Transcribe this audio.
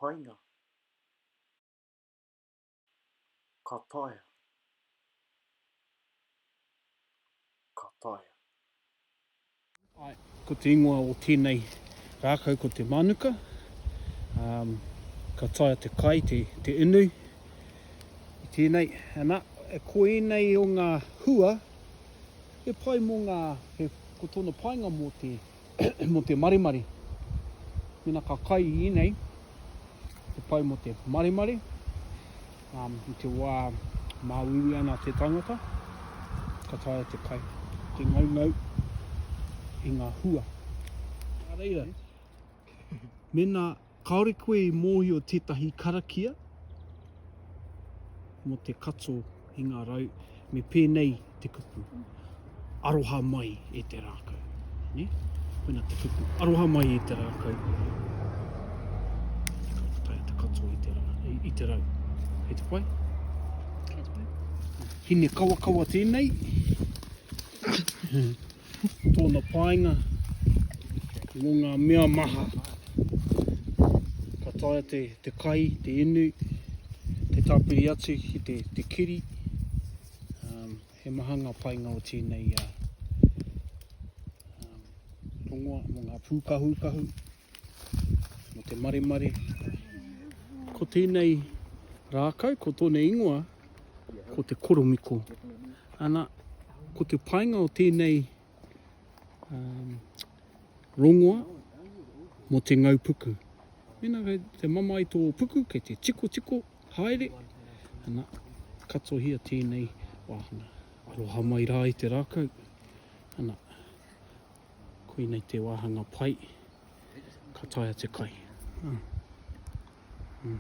painga. Ka taea. Ka taea. Āe, ko te ingoa o tēnei rākau ko te mānuka. Um, ka taea te kai, te, te inu i tēnei. Ana, ko ēnei o ngā hua, he pai mō ngā, he, ko tōna painga mō te, mō te maremare. Mēnā ka kai i ēnei, he pai mō te maremare. Um, i te wā māuiui ana te tangata, ka taea te kai, te ngaungau i ngā hua. Nā reira, mēnā kāore koe i mōhio tētahi karakia mō te kato i ngā rau, me pēnei te kupu, aroha mai e te rākau. Ne? Koina te kupu, aroha mai e te rākau. Ka taea te katoa i te, rā, i, i te rau. Kei te pai? Kei te pai. Hine kawakawa tēnei. Tōna painga mō ngā mea maha. Ka taea te, te kai, te inu, te tāpiri atu ki te, te kiri. Um, he maha ngā painga o tēnei uh, um, rongoa mō ngā pūkahukahu, mō te maremare. Ko tēnei rākau, ko tōna ingoa, ko te koromiko. Ana, ko te painga o tēnei um, rongoa mō te ngau puku. Mēnā kei te mamae tō puku, kei te tikotiko haere, ana, katohia tēnei wāhanga. Aroha mai rā i te rākau. Ana, koinei te wāhanga pai, ka taea te kai. Ah. Mm.